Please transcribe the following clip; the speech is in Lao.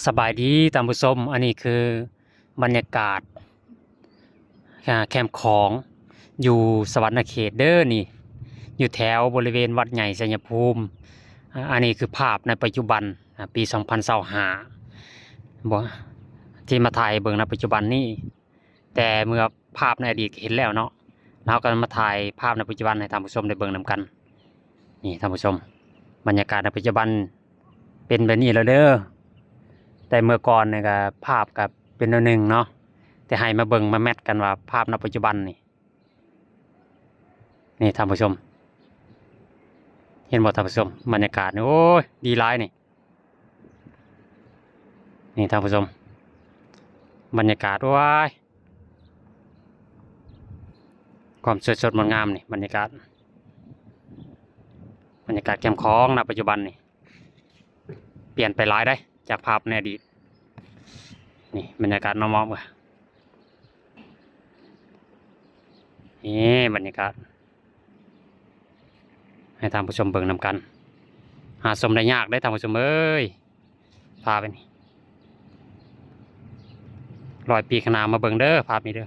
ສະບາຍດີທ່ານຜູ້ຊົມ, ອັນນີ້ຄືບັນຍາກາດ ອ່າ ແຄມຂອງຢູ່ສະຫວັນນະເຂດເດີ້ນີ້, ຢູ່ແຖວບໍລິເວນວັດໃຫຍ່ໄຊຍະພູມ. ອ່າ ອັນນີ້ຄືພາບໃນປັດຈຸບັນ ອ່າ ປີສອງພັນຊາວຫ້າ ບໍ່ ທີ່ມາຖ່າຍໃຫ້ເບິ່ງໃນປັດຈຸບັນນີ້, ແຕ່ເມື່ອພາບໃນອະດີດກໍເຫັນແລ້ວເນາະ, ເຮົາກໍມາຖ່າຍພາບໃນປັດຈຸບັນໃຫ້ທ່ານຜູ້ຊົມໄດ້ເບິ່ງນຳກັນ. ນີ້ທ່ານຜູ້ຊົມ, ບັນຍາກາດໃນປັດຈຸບັນເປັນແບບນີ້ແລ້ວເດີ້, ແຕ່ເມື່ອກ່ອນນີ້ກໍພາບກໍເປັນແນວໜຶ່ງເນາະ, ແຕ່ໃຫ້ມາເບິ່ງມາແມັດກັນວ່າພາບໃນປັດຈຸບັນນີ້ ນີ້ທ່ານຜູ້ຊົມ ເຫັນບໍ່ທ່ານຜູ້ຊົມ? ບັນຍາກາດນີ້ ໂອ້ຍ ດີຫຼາຍນີ້. ນີ້ທ່ານຜູ້ຊົມ ບັນຍາກາດ ໂອ້ຍ ຄວາມສວຍສົດງົດງາມນີ້ ບັນຍາກາດ ບັນຍາກາດແຄມຂອງນະປັດຈຸບັນນີ້ ປ່ຽນໄປຫຼາຍເດ້ຈາກພາບໃນອະດີດ. ນີ້ບັນຍາກາດເນາະ ມອບ ນີ້ບັນຍາກາດ ໃຫ້ທ່ານຜູ້ຊົມເບິ່ງນຳກັນ. ຫາຊົມໄດ້ຍາກເດ້ທ່ານຜູ້ຊົມເອີຍ, ພາບນີ້ ຮ້ອຍປີຂ້າງໜ້າມາເບິ່ງເດີ້ ພາບນີ້ເດີ້.